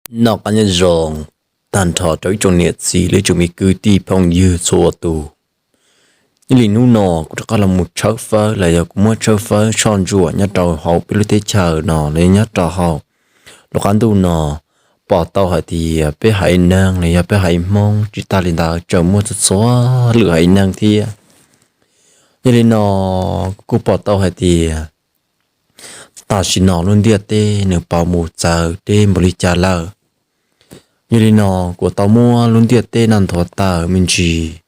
Noj qab nyob zoo tag nrho rau ib tsoom niam txiv los ib tsoom me kwv tij phooj ywg txhua tus. Nyob li hnub no kuv rov qab los mus tshawb fawb los yog kuv muab tshawb fawb soj ntsuam nyob rau hauv peb lub teb chaws no los yog nyob rau hauv lub qab ntuj no, pom tau hais tias peb haiv neeg los yog peb haiv Hmoob tsis tas li ntawd tseem muaj txhua txhua lwm haiv neeg thiab. Yog li no, kuv kuj pom tau hais tias tam sim no lub ntiaj teb nws pauv mus txawv deb npaum li cas lawm. Yog li no, kuv tau muab lub ntiaj teb no nthuav tawm me ntsis,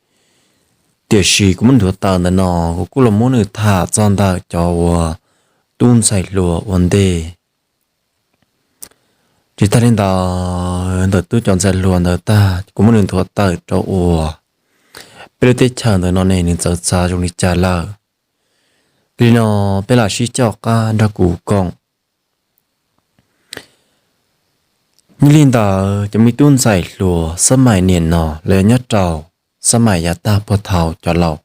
tiam sis kuv muab nthuav tawm ntawm no, kuv kuj los muab nws tham txog ntawm cov uas tub ntxhais hluas ua ntej. Tsis tas li ntawd, ntawm tub cov ntxhais hluas ntawd tag kuv muab nws nthuav tawm rau uas peb lub teb chaws ntawm no ne nws txawv txav zoo li cas lawm. Li no, peb lam sib coj qab nrog kuv koom. Nyob li ntawd cov me tub ntxhais hluas xab mais niam no los yog nyob rau xab mais yav tag puag thaum cov laus,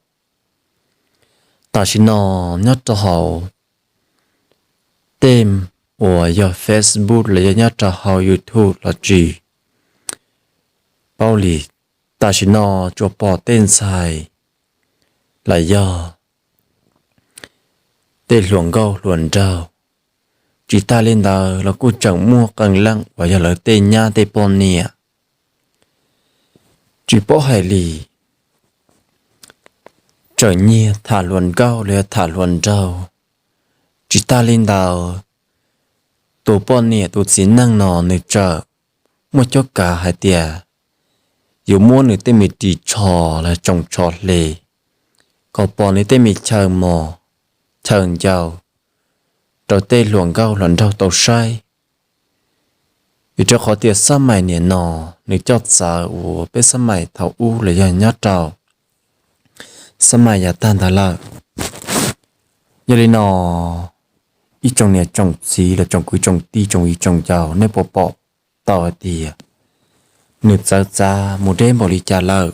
tam sim no nyob rau hauv tej uas yog Facebook los yog nyob rau hauv YouTube los tsis paub li. Tam sim no tsuas pom tej ntxhais los yog tej hluas nkauj hluas nraug, tsis tas li ntawd los kuj tseem muaj qee leej uas yog lawv tej nyab tej poj niam tsis paub hais li, tseem nyiag tham hluas nkauj los yog tham hluas nraug. Tsis tas li ntawd, tus poj niam tus txiv neej no nws tseem muaj cuab kav hais tias yuav muab nws tej me ris tsho los tsoos tsho hle kom pom nws tej me chaw mos chaw ncau rau tej hluas nkauj hluas nraug tau saib. Vim rau qhov tias xab mais niam no nws coj txawv uas peb xab mais thaum ub los yog nyob rau xab mais yav tag ntawd lawm. Yog li no, ib tsoom niam tsoom txiv los tsoom kwv tsoom tij tsoom viv tsoom ncaus, nej puas pom tau hais tias nws txawv txav mus deb npaum li cas lawm?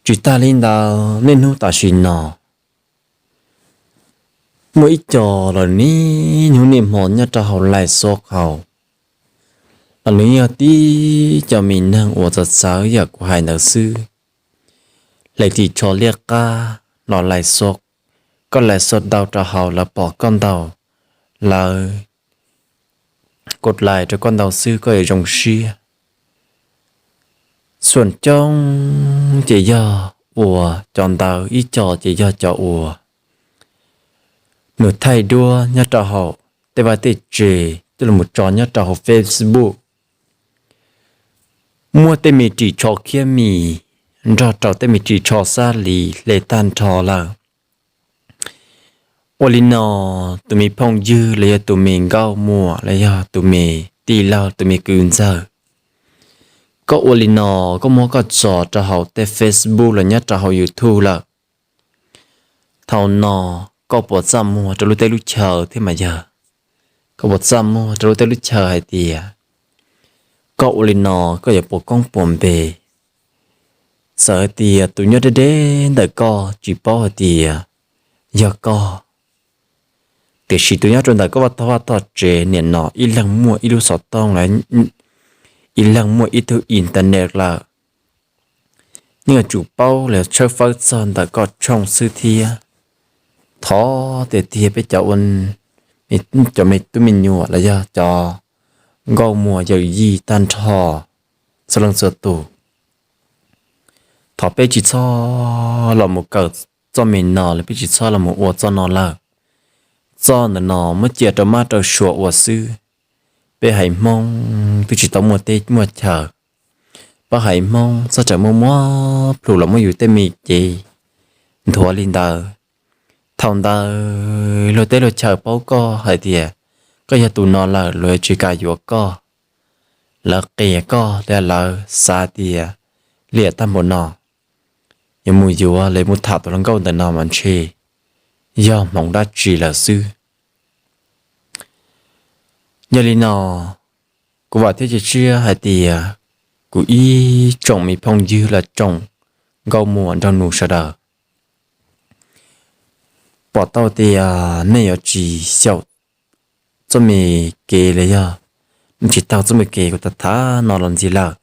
Tsis tas li ntawd, niaj hnub tam sim no muaj ib co los niaj hnub niaj hmo nyob rau hauv lais xov hauv los nws yog tib co me neeg uas txawv txawv yam kuv hais ntawd xwb. Hle ris tsho liab qab los lais xov, koj lais xov ntau rau hauv lawv pom koj ntau, lawv kos lais rau koj ntau xwb koj yuav zoo siab. Xuam coob ces yog uas cov ntawd, ib co ces yog cov uas nws thaij duab nyob rau hauv tej vaj tej tsev coj los tso nyob rau hauv Facebook, muab tej me ris tsho khiab mis nrog rau tej me ris tsho xab lis hle tag nrho lawm. Ua li no, tus me phooj ywg los yog tus me nkauj muam los yog tus me tij laug tus me kwv ntxawg, koj ua li no, koj muab koj tso rau hauv tej Facebook los nyob rau hauv YouTube lawm, thaum no koj puas txaj muag rau lub teb lub chaw thiab mas yog? Koj puas txaj muag rau lub teb lub chaw hais tias koj ua li no koj yuav puas koob puas npe? Txawm hais tias tus nyob deb deb ntawm koj tsis paub hais tias yog koj, tiam sis tus nyob rau ntawm koj vaj tog vaj tog tsev niam no ib leeg muaj ib lub xov tooj lawm, ib leeg muaj ib tug internet lawm, yeej yuav tsum paub los tshawb fawb txog ntawm koj tshooj xwb thiab. Thov tiag tiag peb cov ua cov me tub me nyuam los yog cov nkauj muam yawm yij tag nrho txhua leej txhua tus, thov peb tsis txhob los mus kawm txoj me no los peb tsis txhob los mus ua txoj no lawm. Txoj ntawm no muab cia rau mab rau suav ua xwb. Peb haiv Hmoob twb tsis tau muaj teb muaj chaw, peb haiv Hmoob txhob tseem muaj muab plhus los muab yus tej me cev nthuav li ntawd. Thaum ntawd luag teb luag chaw paub koj hais tias koj yog tus no lawm, luag tsis kam yuav koj, lawv qias koj thiab lawv xav tias liam tag npaum no, yuav mus yuav los mus tham tus hluas nkauj ntawm no mas ntshe yog hmoov dab tsi lawm xwb. Yog li no, kuv vam thiab cia siab hais tias kuv ib tsoom me phooj ywg los tsoom nkauj muam nraug nus sawv daws, pom tau tias nej yuav tsis xyaum txoj me kev los yog tsis tau txuj me kev kuv tham no los ntxiv lawm.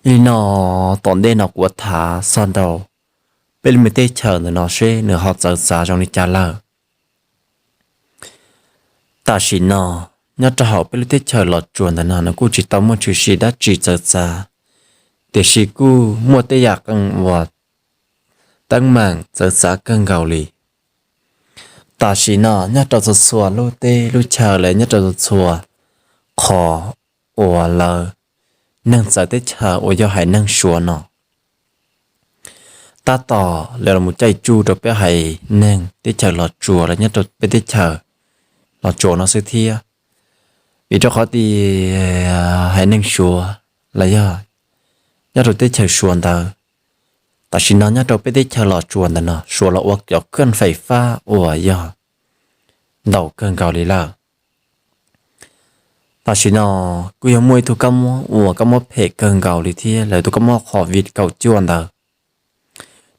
Yog li no, tom ntej no kuv yuav tham txog ntawm peb lub me teb chaws ntawm no seb nws ho txawv txav zoo li cas lawm. Tam sim no nyob rau hauv peb lub teb chaws Los Tsuas ntawm no nws kuj tsis tau muaj tshwm sim dab tsi txawv txav, tiam sis kuj muaj tej yam qee uas teeb meem txawv txav kawg nkaus li. Tam sim no nyob rau txhua txhua lub teb lub chaws los nyob rau txhua txhua qhov uas lawv neeg txawv teb chaws uas yog haiv neeg Suav no tab tom lawv los caij tsuj rau peb haiv neeg teb chaws Los Tsuas los nyob rau peb teb chaws Los Tsuas no xwb thiab. Vim rau qhov tias haiv neeg Suav los yog nyob rau teb chaws Suav ntawd, tam sim no nyob rau peb teb chaws Los Tsuas ntawm no Suav los ua cov khej fais fab uas yog ntau kawg nkaus li lawm. Tam sim no kuj yog muaj ib tug kab mob uas kab mob phem kawg nkaus li thiab lawv tus kab mob Covid kaum cuaj ntawd,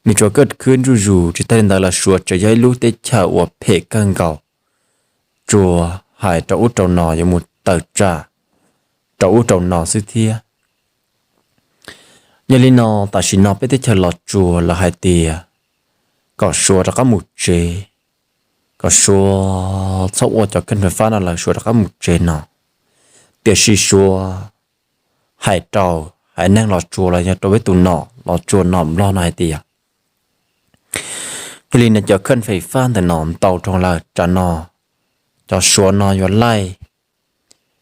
nws tsuas kaj khwb zuj zus. Tsis tag li ntawd los Suav tseem yog ib lub teb chaws uas phem kawg nkaus, tsuas hais rau ub rau no yuav mus tawm tsam rau ub rau no xwb thiab. Yog li no tam sim no peb teb chaws Los Tsuas lawv hais tias kom Suav rov qab mus tsev, kom Suav txhob ua cov khej fais fab no lawm, Suav rov qab mus tsev no. Tiam sis Suav hais rau haiv neeg Los Tsuas los yog rau peb tus nom Los Tsuas nom Nplog no hais tias, yog li no cov khej fais fab ntawm no ntau dhau lawm, tsam no cov Suav no yuav laij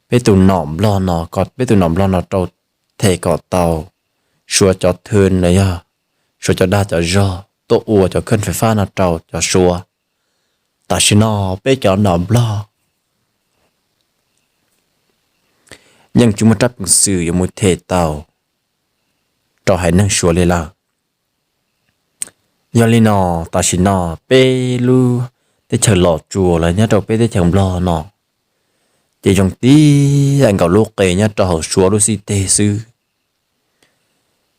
peb tus nom Nplog no, kom peb tus nom Nplog no rau them kom tau Suav cov thwv los yog Suav cov dag cov zog tuaj ua cov khej fais fab no rau cov Suav. Tam sim no peb cov nom Nplog yeej tsis muaj rab peev xwm yuav mus them tau rau haiv neeg Suav li lawm. Yog li no tam sim no peb lub teb chaws Los Tsuas los nyob rau peb teb chaws Nplog no ces zoo tib yam nkaus lub qe nyob rau hauv Suav lub xib teg xwb.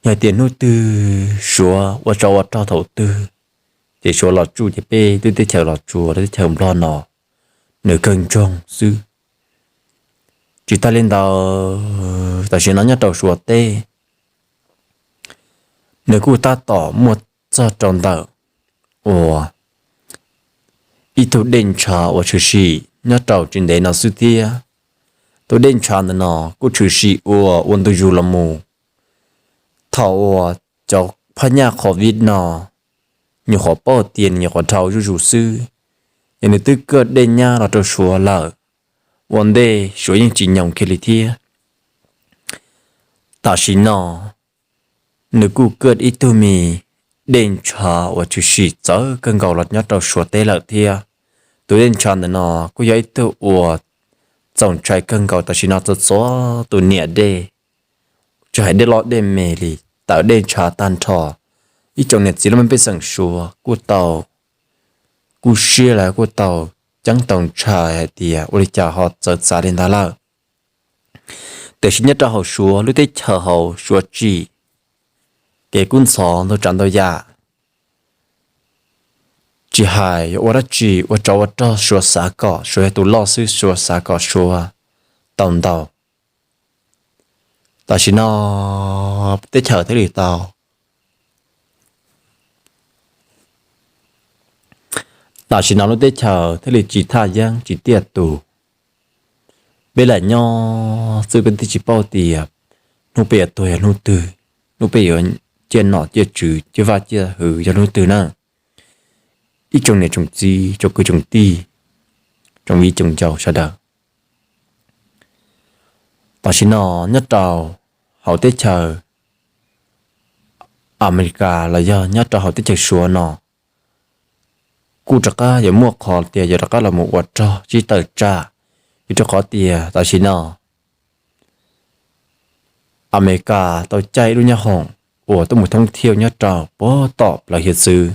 Yog tias hnub twg Suav ua tsov ua rog thaum twg, ces Suav los tsuj ces peb lub teb chaws Los Tsuas lub teb chaws Nplog no nws kawg ntsoog xwb. Tsis tas li ntawd tam sim no nyob rau Suav teb nws kuj tab tom muaj txog rau ntawm uas ib tug dej ntshav uas tshwm sim nyob rau tsis ntev no xwb thiab. Tus dej ntshav ntawm no kuj tshwm sim ua ua ntu zus los mus thaum uas cov phab nyaj Covid no nyuam qhuav paub tias nws nyuam qhuav dhau zuj zus xwb, yog nws twb kaj dej nyab los rau Suav lawm, ua ntej Suav yeej tsis nyoos kiag li thiab. Tam sim no nws kuj kaj ib tug me dej ntshav uas tshwm sim txawv kawg nkaus los nyob rau Suav teb lawm thiab. Tus dej ntshav ntawm no kuj yog ib tug uas txaus ntshai kawg nkaus tam sim no txhua txhua tus niam dej, tsis hais dej loj dej me li, tawm dej ntshav tag nrho. Ib tsoom niam txiv laj mej pej xeem Suav kuj tau kub siab los kuj tau ceeb tau ntshai hais tias ua li cas ho txawv txav li ntawd lawm. Tiam sis nyob rau hauv Suav lub teb chaws hauv Suav tsim kev kub ntxhov ntau tsav ntau yam, tsis hais yuav ua dab tsi ua tsov ua rog Suav xav kom Suav yog tus loj xwb, Suav xav kom Suav tau ntau. Tam sim no teb chaws thiaj li tau, tam sim no lub teb chaws thiaj li tsis thaj yeeb tsis tiaj tus. Peb lam nyob xwb peb twb tsis paub tias hnub peb yuav tuag yog hnub twg, hnub peb yuav ciaj nom ciaj tswv ciaj vaj ciaj hwv yog hnub twg na. Ib tsoom niam tsoom txiv tsoom kwv tsoom tij, tsoom viv tsoom ncaus sawv daws, tam sim no nyob rau hauv teb chaws Amelikas los yog nyob rau hauv teb chaws Suav no kuj rov qab yuav muaj qhov tias yuav rov qab los mus ua rog sib tawm tsam, vim rau qhov tias tam sim no Amelikas tau caij ib lub nyoob hoom uas tuaj mus thoob thiaj nyob rau puag tom plawv hiav txwv.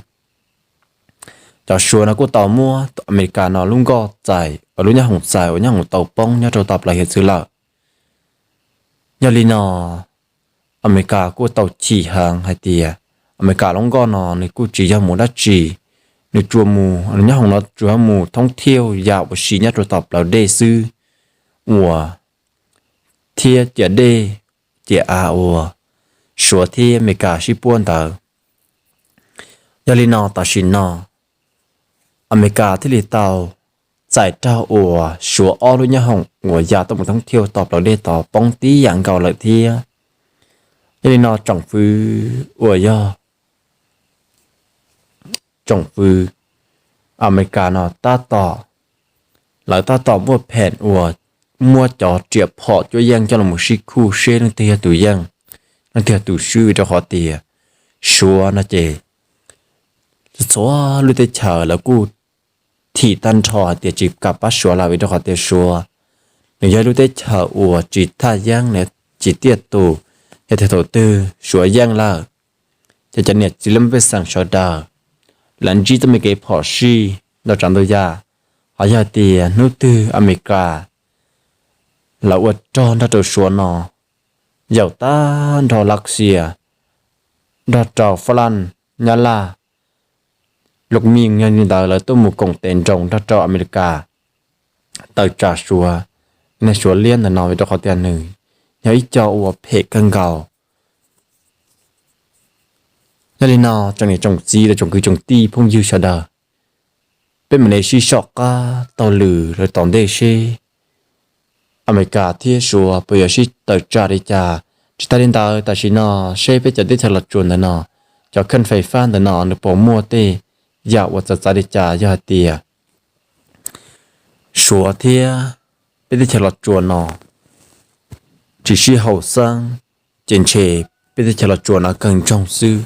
Cov Suav no kuj tau muab Amelikas no lub nkoj txais uas lub nyoob hoom txais uas nyoob hoom tau poob nyob rau tom plawv hiav txwv lawm. Yog li no Amelikas kuj tau chim heev hais tias Amelikas lub nkoj no nws kuj tsis yog mus dab tsi, nws tsuas mus, nws nyoob hoom no tsuas yog mus thoob thiaj yam uas sim nyob rau tom plawv dej xwb, uas thiab ciam dej ciam av uas Suav thiab Amelikas sib puab ntawd. Yog li no tam sim no Amelikas thiaj li tau txais raug uas Suav ob lub nyab hoom uas ya tuaj mus thoob thiaj tog plaws dej tod poob tib yam nkaus lawm thiab. Yog li no tsoom fwv uas yog tsoom fwv Amelikas no tab tom, lawv tab tom muaj pheem uas muab cov riam phom cuab yeej coj los sib khuj seb leej twg yog tus yeej, leej twg yog tus swb, vim rau qhov tias Suav no ces txhua lub teb chaws lawv kuj thim tag nrho hais tias tsis kam pab Suav lawm, vim rau qhov tias Suav nws yog lub teb chaws uas tsis thaj yeeb, nws tsis tiaj tus. Yog tias thaum twg Suav yeej lawm ces cov niam txiv laj mej pej xeem sawv daws lawv ntsib txoj me kev phom sij ntau tsav ntau yam. Ho yog tias hnub twg Amelikas lawv ua rog nrog rau Suav no, yaum tag nrho Lav Xias nrog rau Fab Laj, Nyab Laj, Lus Mim yog li ntawd lawv tuaj mus koom tes nroos nrog rau Amelikas tawm tsam Suav, niag Suav liab ntawm no, vim rau qhov tias nws yog ib co uas phem kawg nkaus. Yog li no tsoom niam tsoom txiv los tsoom kwv tsoom tij phooj ywg sawv daws, peb mam li sib soj qab taug lw rau tom ntej seb Amelikas thiab Suav puas yuav sib tawm tsam li cas. Tsis tas li ntawd tam sim no seb peb cov teb chaws Los Tsuas ntawm no, cov kheej fais fab ntawm no nws puas muaj tej yam uas txawv txav li cas. Yog hais tias Suav thiab peb teb chaws Los Tsuas no tsis sib haum xeeb, ces ntshe peb teb chaws Los Tsuas no kawg ntsoog xwb.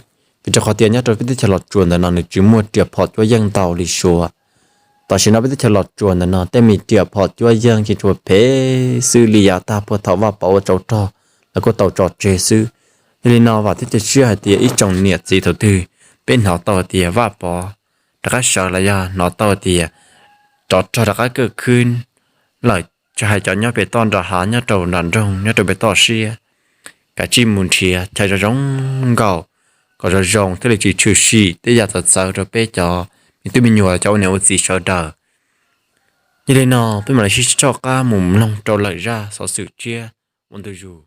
Vim rau qhov tias nyob rau peb teb chaws Los Tsuas ntawm no nws tsis muaj riam phom cuab yeej ntau li Suav. Tam sim no peb teb chaws Los Tsuas ntawm no tej me riam phom cuab yeej ces tsuas phem xwb li yav tag puag thaum Vaj Pov ua tsov rog lawv kuj tau tso tseg xwb. Yog li no vam thiab cia siab hais tias ib tsoom niam txiv thaum twg peb hnov tau hais tias Vaj Pov rov qab sawv los yog hnov tau hais tias tsov rog rov qab kawm khwb lawm, tsis hais cov nyob pem toj nram hav, nyob rau nram nroog, nyob rau pem toj siab, kav tsij mus nrhiav chaw zoo zoo nkaus kom zoo zoo thiaj li tsis tshwm sim tej yam txawv txawv rau peb cov me tub me nyuam, cov ua niam ua txiv sawv daws. Yog li no peb mam li sib soj qab mus mloog rau lawm zaj xov xwm tshiab ua ntu zus.